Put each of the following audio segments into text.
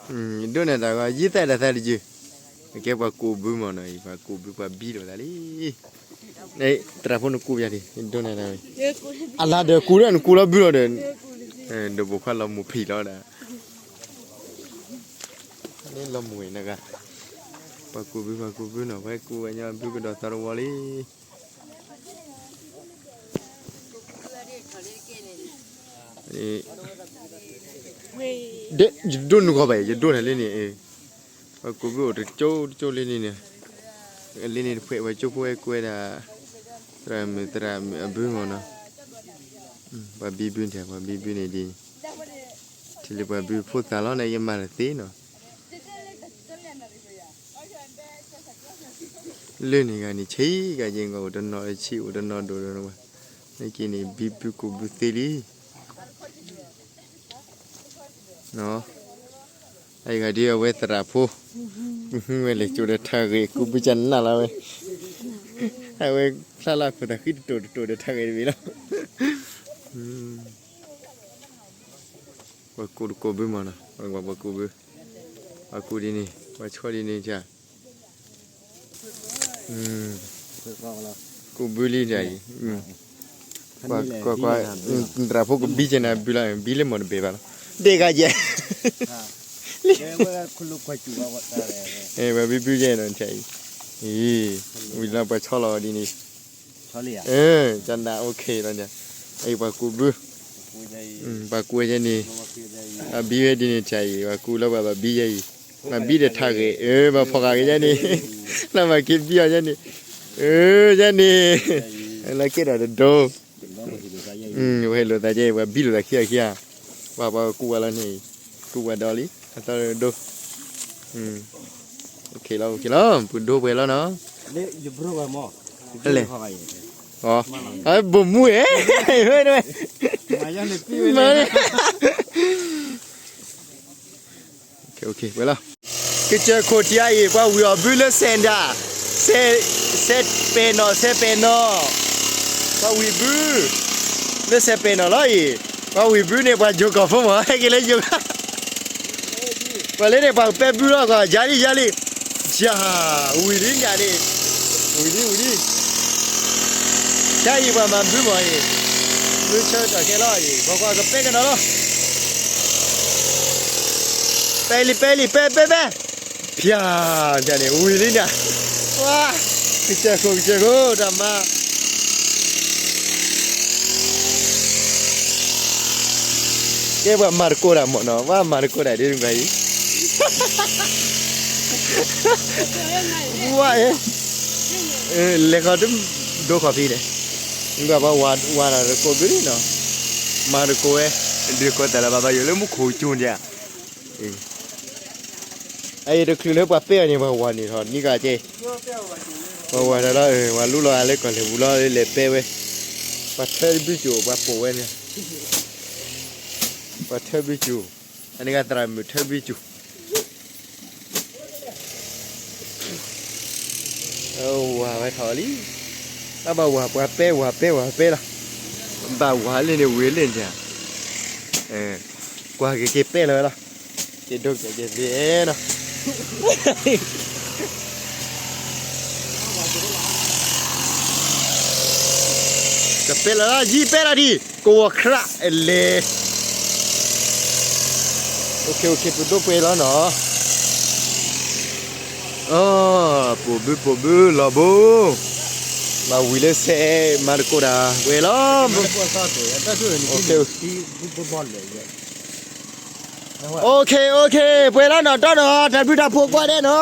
ယဒိးန့ၢ်တၢ်ဂီၤ ယံသးဒၣ်သးတယုၢ်, အကဲပှၤကူးဘုမ့ၢ်နီၤအံၤ ပှၤကူးဘုပှၤဘံလိာ်သးလံ, သရၣ်ဖိနကူးယၤဒံး ယဒိးန့ၢ်တၢ်ဝဲ, အလါဒီးကူးဒီးနကူးလီၤဘုလီၤဒီး, ဒီးပိာ်ခွါလီၤမုာ်ဖံးလီၤဒၣ်, လီၤမုာ်နဂၤ, ပှၤကူးဘုပှၤကူးဘုနီၤ ပှၤကူးဝဲညီဘုကဒီးသီတဝီလံ. ယဒိးနုာ်ဂီၤဘၣ် ယဒိးန့ၢ်လံန့ၣ်, ပှၤကူးဘုအိၣ်တကၠိတကၠိလံန့ၣ်, လံန့ၣ်တဖှဲးပှၤကၠိဖိဝဲကွဲဒၣ်, သရၣ်မုၣ်သရၣ်မုၣ်အဘုမ့ၢ်နီၤ, ပှၤဘံဘုန့ၣ် ပှၤဘံဘုန့ၣ်ဒ်န့ၣ်, ထံၣ်လၢပှၤဘုဖိသၣ်လီၤန့ၣ် ယမၤတသ့နီၤ လၢန့ၣ်ဂၤန့ၣ် ဆံးဂၤယဲၢ်ဂၤအိၣ်တနီၤဆံးအိၣ်တနီၤဒိၣ်ဒိၣ်ဝဲ, နက့န့ၣ် ဘံဘုကူးဘုသ့လံ, အဂၤဒ်အဝဲသရၣ်ဖိ, ဝဲလဲၤကၠိဒီးထါဂ့ၤ ကူးဘုကနၣ်လီၤဝဲ, အဝဲဖျါလီၤခိၣ်သးဃံတတိာ်တတိာ်ဒီးထါဂ့ၤတဘ့ၣ်လီၤ. ပှၤကူးတကူးဘုမ့ၢ်နီၤ, ပှၤကူးဘု, ပှၤကူးဒ်န့ၣ် ပှၤဆီဒ်န့ၣ်, ကူးဘုလံဒ်အံၤ, ကွၢ်ကွၢ်, သရၣ်ဖိကဘံကဲနၤဘုလီၤ, ဘံလၢမီၢ်တဘ့ၣ်ဘၣ်လီၤ, ဒ့ၣ်ဂၤယဲၢ်, ပှၤဘံဘုယဲၢ်နီၤဒ်အံၤ, ဝံၤလီၤပှၤဆီလီၤဒ်န့ၣ်, ကနၣ် OK လီၤ, အံၤပှၤကူးဘု, ပှၤကူးဝဲယဲန့ၣ်, အဘံဝဲဒ်န့ၣ်တၢ်အံၤ ပှၤကူးလီၤပှၤဘၣ်ဘံယဲအံၤ, မၤဘံဒီးထါဂ့ၤ ပှၤဖီၣ်ဃာ်က့ၤယဲန့ၣ်, လၢမၤက့ၤဘံအီၤယဲန့ၣ်, ယဲန့ၣ်, လၢက့ၤဒီးတဒိ, ပှၤဟ့ၣ်လိာ်သးယဲအံၤ ပှၤဘံလိာ်သးခံဂၤခံဂၤ, ပှၤပှၤကူးဝဲလီၤန့ၣ်, ကူးဝဲဒီးလံ အသီတဒိ OK လီၤ OK လီၤ ပကဒိပှဲၤလီၤနီၤ, လဲၣ်, ဘိၣ်မူဧဲ, မၤန့ၣ်, ပှဲၤလီၤ, ကစၢၢ်ခိၣ်ထံအံၤ ပှၤဝံၤအီၤဘုလၢစဲးဒၣ်, စဲးပဲာ်နီၣ် စဲးပဲာ်နီၣ်, ပှၤဝံၤဘု, လၢစဲးပဲာ်နီၣ်လီၤအံၤ, ပှၤဝံၤဘုန့ၣ် ပှၤယိၤကီၢ်ဖိမး ဟဲက့ၤလၢယိၤ ပှၤလၢန့ၣ် ပှၤပဲဘုလီၤကီး ယၤလံ ယၤလံ, ယၤ, ဝံၤလံညါန့ၣ်, ဝံၤလံ ဝံၤလံ, တၢ်အံၤပှၤမၤဘုမးအံၤ, ဘုဆၢကတီၢ်ခဲလီၤအံၤ ပှၤကွၢ်ကပဲကနီၤလီၤ, ပဲလံ ပဲလံ ပဲ ပဲ ပဲ, ဖၠၣ်, ဖၠၣ်န့ၣ် ဝံၤလံညါ, ဝါ, ကစၢၢ်ခိၣ် ကစၢၢ်ခိၣ် တၢ်မၤ ကဲပှၤမၤတကိးတၢ်မ့ၢ်နီၤ ပှၤမၤတကိးတၢ်ဒ်န့ၣ်အံၤ, ဝါ, လဲၤဃီၤတဒိဃီၤဖံးန့ၣ်, ပှၤဝၤတကိးဘုန့ၣ်နီၤ, မၤတကိးဝဲ, ဒုးကိးတၢ်လၢဘၣ်ဘၣ်ယိၣ်လၢမူခိၣ်ကၠိန့ၣ်, အအံၤတချုးလၢပှၤပဲအီၤန့ၣ် ပှၤဝၤန့ၣ်ထီၣ်နံၤကကဲ, ပှၤဝၤတၢ်လီၤ ဝၤလူလီၤအလၢကီၢ်လဲၢ်ပူၤလီၤ လဲၤပဲဝဲ, ပှၤထၢဘုကၠိၤ ပှၤပိာ်ဝဲန့ၣ်, ပှၤထၢဘုကၠိၤ, အန့ၣ်ဂၤသရၣ်မုၣ်ထၢဘုကၠိၤ ဝၤဝဲထီၣ်လံ, အဘၣ်ဝၤပှၤပဲ ဝၤပဲ ဝၤပဲလီၤ, ဘၣ်ဝၤလၢန့ၣ်ဝံၤလၢန့ၣ်, ကွၢ်က့ၤက့ၤပဲလီၤဝဲလီၤ, က့ၤဒိက့ၤက့ၤသ့နီၤ, ကပဲလီၤလီၤ ယံၤပဲလီၤဒံး ကဝီၤခရၣ်လဲၤ, ပဒိၣ်ပှဲၤလီၤနီၤ, ပိာ်ဘုပိာ်ဘုလီၤဘိ, မၤဝံၤလၢစဲး မၤတကိးတၢ်ပှဲၤလီၤ, OK, OK, ပှဲၤလီၤနီၤ တီနီၤ တၢ်ဘျုးတၢ်ဖှိၣ်ကွၢ်ဒဲးနီၤ,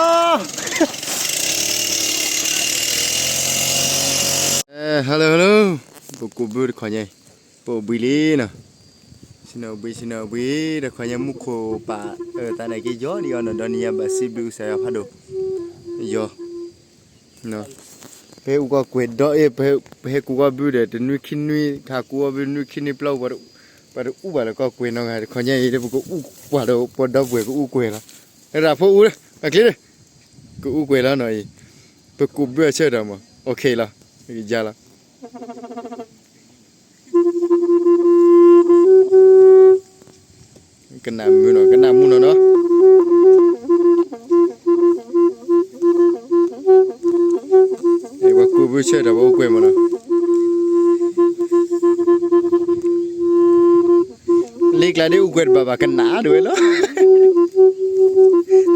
hello hello, ပကူးဘုတခီညါအံၤ, ပအိၣ်ဘှံးလံနီၤ, ဆ့ၣ်နီၤဘှံး ဆ့ၣ်နီၤဘှံး တခီညါမူခိၣ်ပာ် အၢသးနာ်က့ယီၤဒံးအီၤနီၤ ဒီးနံၤညါဘၣ်စံးဘျုးကစၢ်ယွၤဖးဒိၣ်, ယီၤ ပဟဲအူကီၢ်ကွဲၤဒီး ပဟဲကူးကီၢ်ဘုဒီး တနွံခံနွံ ခါကူးကီၢ်ဘုနွံခံနွံပျီ ပှၤတအူဘၣ်လၢကီၢ်ကွဲၤနီတဂၤ တခီညါအံၤ ပကအူကွၢ်ဒီးပှၤဒီပုၢ်ဝဲၢ်ကအူကွဲၤလီၤ, ရၣ်ဖိအူလၢအချ့လၢ ကအူကွဲၤလီၤနီၤအံၤ, ပကူးဘုအဆၢကတီၢ်မး OK လီၤ, ယါလီၤ ကနၣ်မုာ်နီၤ ကနၣ်မုာ်နီၤနီၤ ဒီးပအိၣ်ကွဲမးနီၤ, လ့ကျါဒ်အိၣ်ကွဲတဘၣ်ဘၣ်ကနၣ်ဒၣ်ဝဲလီၤ,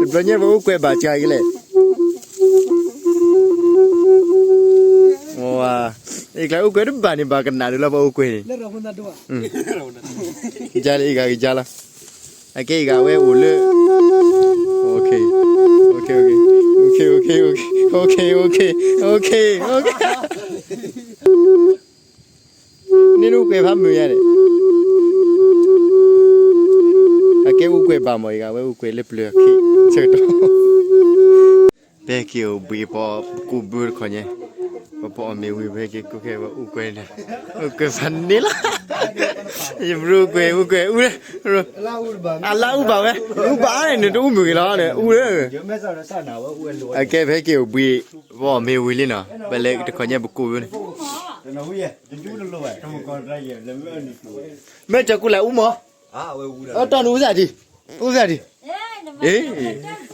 တဘျီညါပအိၣ်ကွဲဘၣ်ကါကလဲၣ်, လ့ကျါအိၣ်ကွဲတဘၣ်န့ၣ် ဘၣ်ကနၣ်ဒၣ်လီၤ ပအိၣ်ကွဲန့ၣ်, ကါလၢအဂၤကါလီၤ, အကဲအဂၤဝဲအိၣ်လၢ OK, OK, OK, OK, OK, OK, OK, OK, န့ၣ်အိၣ်ကွဲဖးမုာ်ယါန့ၣ်, အကဲအိၣ်ကွဲဘၣ်မး အဂၤဝဲအိၣ်ကွဲလၢပျၢၤခံ ဆၢကတီၢ်, ဖဲက့ၤအိၣ်ဘှံးပကိးဘုတခီညါ, ပပအီၣ်မ့ၤဝံၤ ဖဲက့ၤကိးခဲဝဲအိၣ်ကွဲန့ၣ်, အိၣ်ကွဲဖးန့ၣ်လီၤ, ယဘြူၤကွဲ အိၣ်ကွဲ အူလၢ အလါအူဘၣ်ဝဲ, အူဘၣ်န့ၣ် နတအူမုာ်က့ၤလီၤန့ၣ် အူလၢ အကဲဖဲက့ၤအိၣ်ဘှံး ပအီၣ်မ့ၤဝံၤလံနီၤ, ပလဲၤတခီညါပကိးဘုန့ၣ်, မ့ၢ်ကကူလၢအူမး, အတီၢ်နအူစၢ်ဒံး, အူစၢ်ဒံး, အ့,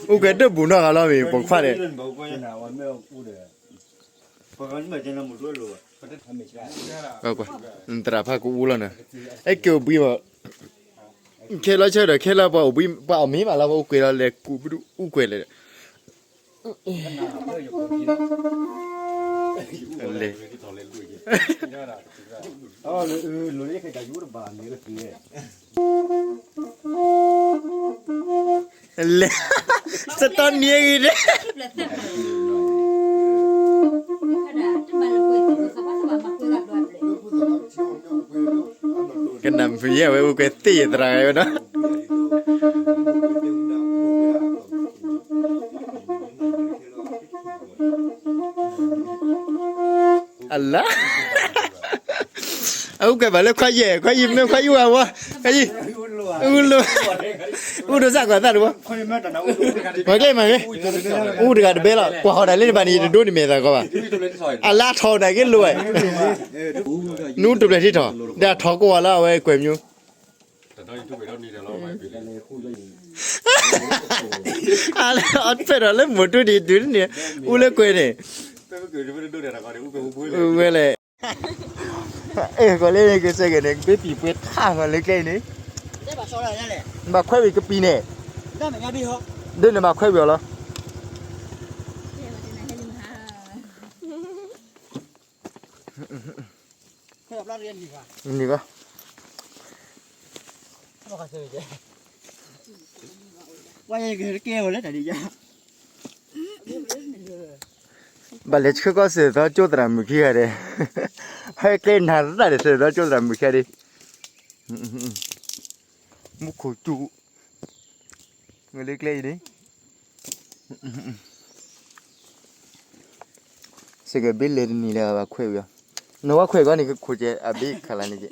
အိၣ်ကွဲတဘူၣ်နီတဂၤလီၤမ့ၢ် ပိာ်ခွါန့ၣ် သရၣ်ဖးကအိၣ်လီၤနီၤ, အဲက့ၤအိၣ်ဘှံးဘၣ်, ခဲလၢာ်ဆၢဒီး ခဲလၢာ်ပှၤအိၣ်ဘှံး ပှၤအီၣ်မ့ၤမးလၢပှၤအိၣ်ကွဲလီၤ လဲၤကူးဘုဒူၣ်အိၣ်ကွဲလဲၣ်, လဲၤ လဲၤ စတီနံၤအဂ့ၤဒဲး, ကနၣ်ဖုးယဲၢ်ဝဲ အိၣ်ကွဲသ့ၣ်ယသရၣ်ဝဲဒီး အလါ, အအိၣ်ကွဲဘၣ်လၢခွါယဲၢ် ခွါယံာ်မ့ၢ်ခွါယံာ်ဝဲဝဲ, ခွါယံာ်, အူလိ, အူဒိးစၢ်ကွၢ်သၣ်တဝီ, မၤကျဲမၤကျဲ, အူတဂၤတဘဲလီၤ ကွၢ်ဃီၤတၢ်လၢနဘၣ်န့ၣ် ယတဒိးန့ၢ်မဲာ်သးကီးဘၣ်, အလါထီၣ်နၤက့လိာ်ဝဲ, နအူတပျဲၢ်ထံထီၣ်, ဒီးထီၣ်ကဝီၤလၢအဝဲကွဲးမၠိ အလါအီၣ်ဖဲထီၣ်လၢမိၢ်တူဒံးတုၤန့ၣ်, အူလၢကွဲးန့ၣ်, ဝဲလဲၣ်, အဲ ကီးလၢကစဲးကဲးန့ၣ် ကဘၣ်ပံၤပှဲၤထါဃီလၢကျဲအံၤန့ၣ်, ဘၣ်ခွဲးဝံၤကပံၤန့ၣ်, ဒ်န့ၣ်ဘၣ်ခွဲးဝံၤအီၤလီၤ. နံၤကီး, ဘၣ်လဲၤဆှၢကီၢ်စဲၣ်သီ ကၠိသရၣ်မုၣ်ခံဂၤဒီး, ဟဲကျဲနၤသၣ်ဒီး စဲၣ်သီကၠိသရၣ်မုၣ်ခံဂၤဒီး, မူခိၣ်စူၤ, လၢကျဲအံၤန့ၣ် စဲးကဲးဘ့လဲၤတနံၤလၢဘၣ်ခွဲးဝံၤအီၤ, နဝဲခွဲးကီးန့ၣ် ကခိၣ်ကဲအဘ့ခးလၢန့ၣ်ကဲ,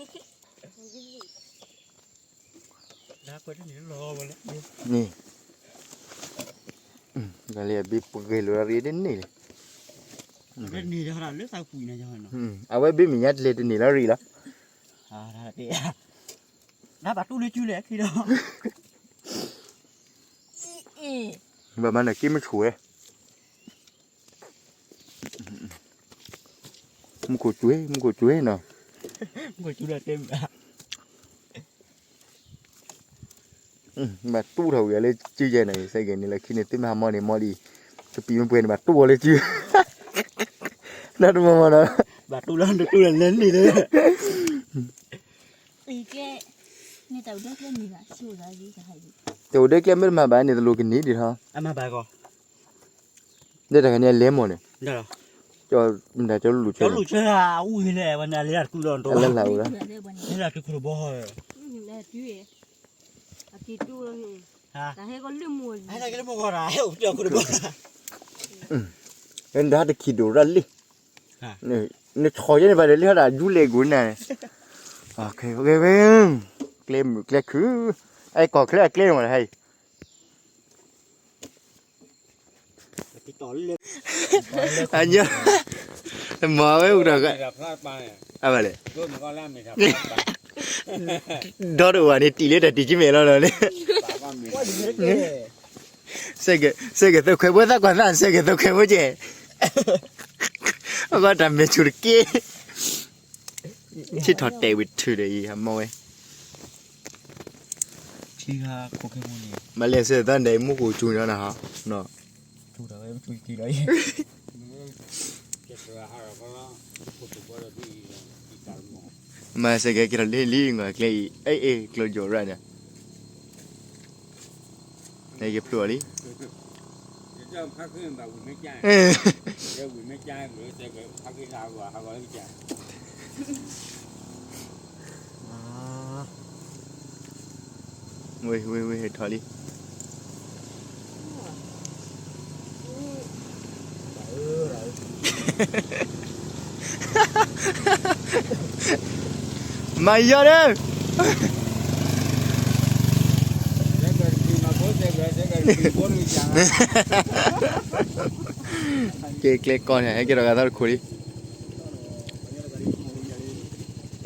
န့ၣ်, လၢအဘ့ပှဲၤလိာ်ရ့ဒ်န့ၣ်လီၤ, အဝဲဘ့မဲာ်ညါတလဲၤတန့ၢ်လီၤရ့လီၤ, ဘၣ်တူၢ်လၢကၠူလဲၣ်ခံဒီး, ဘၣ်မၤနၢၤက့မုၢ်ဆူၣ်ဝဲ မူခိၣ်ကွ့ၤ မူခိၣ်ကွ့ၤနီၤ, ဘၣ်တူၢ်ထီၣ်ဝံၤလၢစုယဲၢ်န့ၣ် စဲးကဲးန့ၣ်လၢခံန့ၣ် သုမ့ၢ်ဟးမီန့ၣ်မီလံ, ကပံာ်မ့ၢ်ပှဲၤန့ၣ် ဘၣ်တူၢ်ဝဲလၢစု, ဒီးတမီၤမီၤနီၤ, ဘၣ်တူၢ်လီၤ တတူၢ်လီၤလဲၤလံလၢ တအိၣ်ဒၢကျဲမ့ၢ်တမၤဘၣ်န့ၣ် တလိၣ်ကန့ၢ်ဒံးထီၣ်, ဒီးတၢ်ခါန့ၣ်အလဲမီၢ်န့ၣ်, ကၠီလူၢ်ဆၢ, ကၠီလူၢ်ဆၢအူဟံးလဲၣ် ဝဲန့ၣ်အလဲတကူဒီး အလဲလၢ်လၢ်ဝဲဒၣ်, လဲလၢ်တကူတဘီ, တၢ်ဟဲကလၢမူ, ဟဲကလၢမူဂီၢ်တၢ်ဟဲအိၣ်ကၠီကူတဘီ, နဒါတခံဒိၣ်ရၣ်လံ, နဆီၣ်ယဲန့ၣ်ဘၣ်ဒီးလံဟီဒၣ် ယူလဲၤဂိၢ်နၤန့ၣ်, ကျဲမုာ်ကျဲခုၣ်, အဲကီၢ်ချၢအကျဲမ့ၢ်ဟဲအံၤ အညီ, မၤဝဲအိၣ်ဒီး, အဘၣ်လဲၣ်, ဒီတအိၣ်ဘၣ်န့ၣ် တံၢ်လၢတၢ်တံၢ်ကမ့ၢ်လီၤလီၤန့ၣ်, စဲးကဲးသိးခွဲးဖိသၣ်ကွၢ်သၣ် စဲးကဲးသိးခွဲးဖိကဲး, အဘၣ်တၢ်မဲာ်ဆူၣ်တက့ၢ်, ဆ့ၣ်ထီၣ်တဲာ်ဝံၤထုးဒီးအံၤ အမီၢ်ဝဲ, မၤလဲၣ်ဆဲးသးန့ၣ် မူခိၣ်စူၤန့ၣ်နဟါ, မၤစဲးကဲက့ၤထီၣ်လံလံ ငါကျဲအံၤ အဲၣ်အဲၣ် ကျိၤကၠီၤရၣ်န့ၣ် နကဖျိအီၤလံ. ဝ့ၢ် ဝ့ၢ် ဝ့ၢ် ဟဲထီၣ်လံ. မၤယီၤဒီး က့ၤကျဲကီၢ်န့ၣ် ဟဲက့ၤထီၣ်ဂၤသီတခိၣ်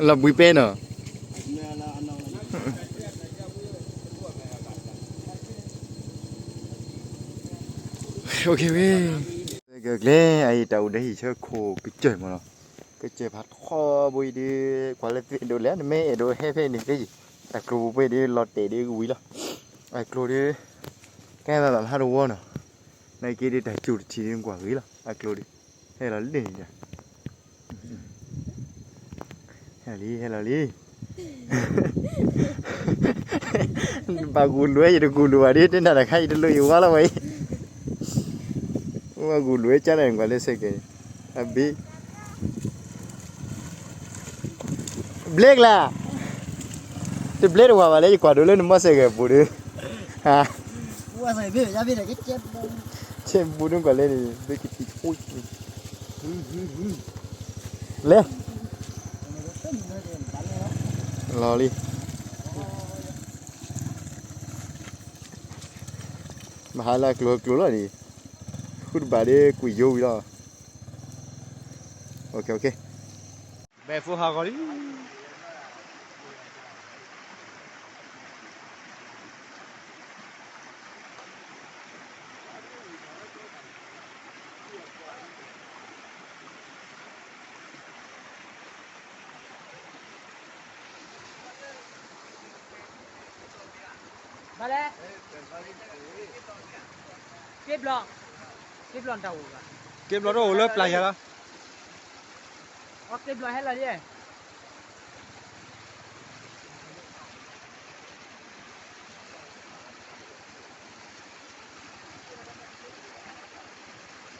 လံ. လီၤဘှံးပဲနီၤ. ကကျဲအံၤ တၢ်အိၣ်ဒီးဟံၣ်ဆၢခိၣ်ကစၢၢ်မးနီၤ, ကစၢၢ်ဖးထီဘိအံၤဒီး ကွၢ်လၢသုအဲၣ်ဒိးလဲၣ် နမ့ၢ်အဲၣ်ဒိးဟဲဖဲန့ၣ်သ့ယံၤ, တၢ်ကျိၤပူၤပှဲၤဒီး လီၤတဲာ်ဒီးကဝံၤလီၤ. အကျိၤဒီး ကဲဘၣ်ဘၣ်ဖးတဝီနီၤ, နာ်က့ဒီးတၢ်စူၤတထံၣ်ဒီးကွၢ်ဂ့ၤလီၤ အကျိၤဒီး ဟဲလီၤလၢန့ၣ်ဒီး ဟဲလီၤလံ ဟဲလီၤလံ. ဘၣ်ဂူာ်လိာ်ဝဲ ယတဂူာ်လိာ်ဘၣ်ဒီး တနၢ်တခါအံၤတလိၣ်ယဝါလီၤဝဲအံၤ, ဘၣ်ဂူာ်လိာ်ဝဲကၢ်န့ၣ် ကွၢ်လၢစဲးကဲးန့ၣ် အဘ့ၣ် ဘျဲကလါ, တဘျဲတဝါဘၣ်လၢယကွၢ်ဒိးလၢနမီၢ်စဲးကဲးပူၤဒီး, ဆဲးဘူးဒုကွၢ်လၢန့ၣ် ဘ့ၣ်ကထံၣ်ဆိ လဲၤ လီၤလံ, မဟါလၢကျိၤကျိၤလီၤန့ၣ်, ဃုတဘၣ်ဒီးကွံာ်ယိဝံၤလီၤ, ဘဲၣ်ဖိဟးဂီၤလံ. ဘၣ်လဲၣ်, က့ဘျီ, က့ဘျီတၢ်အိၣ်ဘၣ်, က့ဘျီတအိၣ်လၢပျၢ်ယၤလီၤ, က့ဘျီဟဲလီၤလံ. ကျ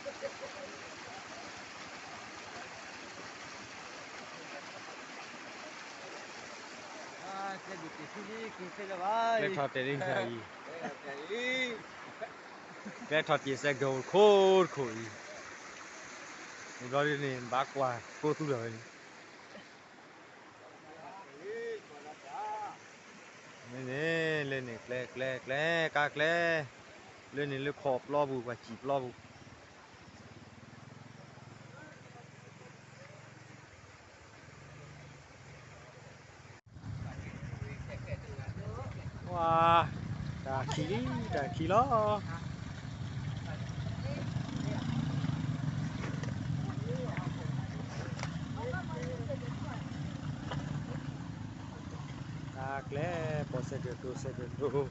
ဲထီၣ်တဲာ်လံအံၤ, ကျဲထီၣ်တ့ၢ်စဲးကီးခိၣ်တခိၣ်အံၤ, ဘျီဒ်န့ၣ် ဘၣ်ကွၢ်ကိးသူလီၤဝဲန့ၣ်, မ့ၢ်န့ၣ် လၢန့ၣ် ကျဲ ကျဲ ကျဲ ကါကျဲ, လၢန့ၣ်လၢခီၣ်ပျီပူၤ ပှၤစံၣ်ပျီပူၤ ဝါ, တၢ်ခံလံ တၢ်ခံလီၤ. တၢ်ကျဲ ပိာ်စဲးကတိၤ စဲးကတိၤ.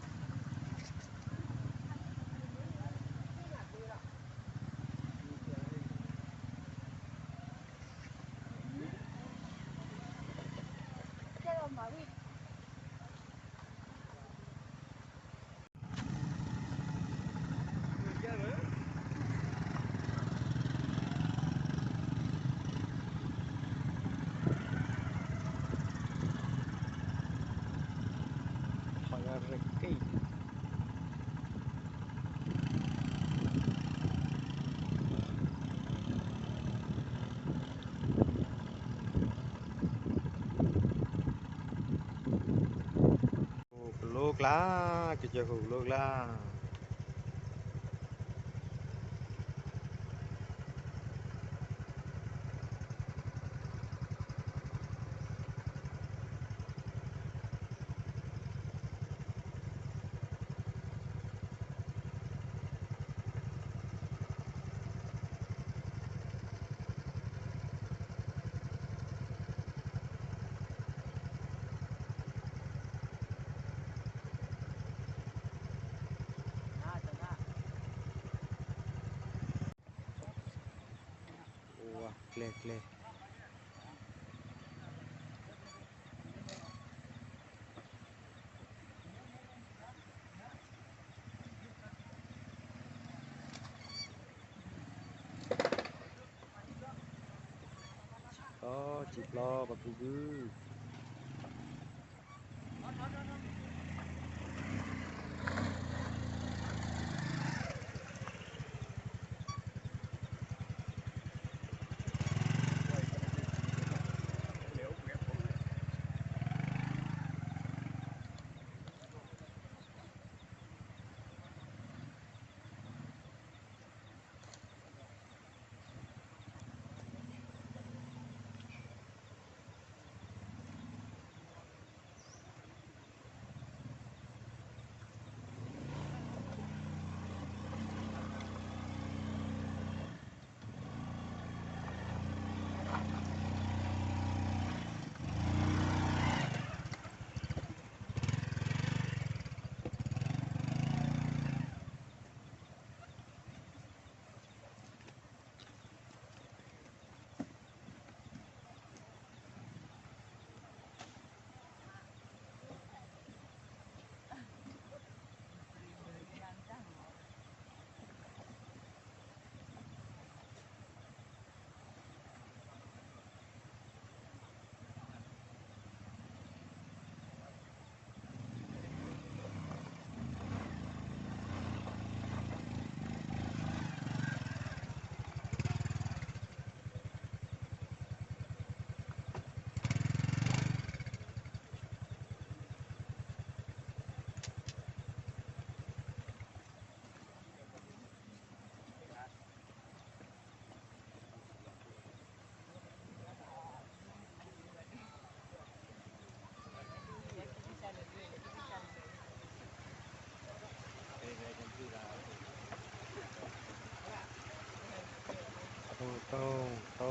ကလိကျါ, ကစၢၢ်ခိၣ်ကလိကျါ. ကျဲ ကျဲ အီ စံၣ်ပျီ ပှၤကုၢ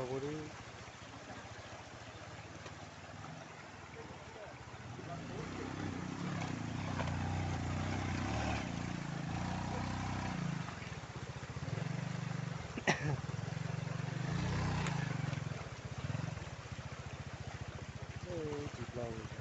်ကုၢ် တီ တီ တီ ဖိဒု စံၣ်ပျီ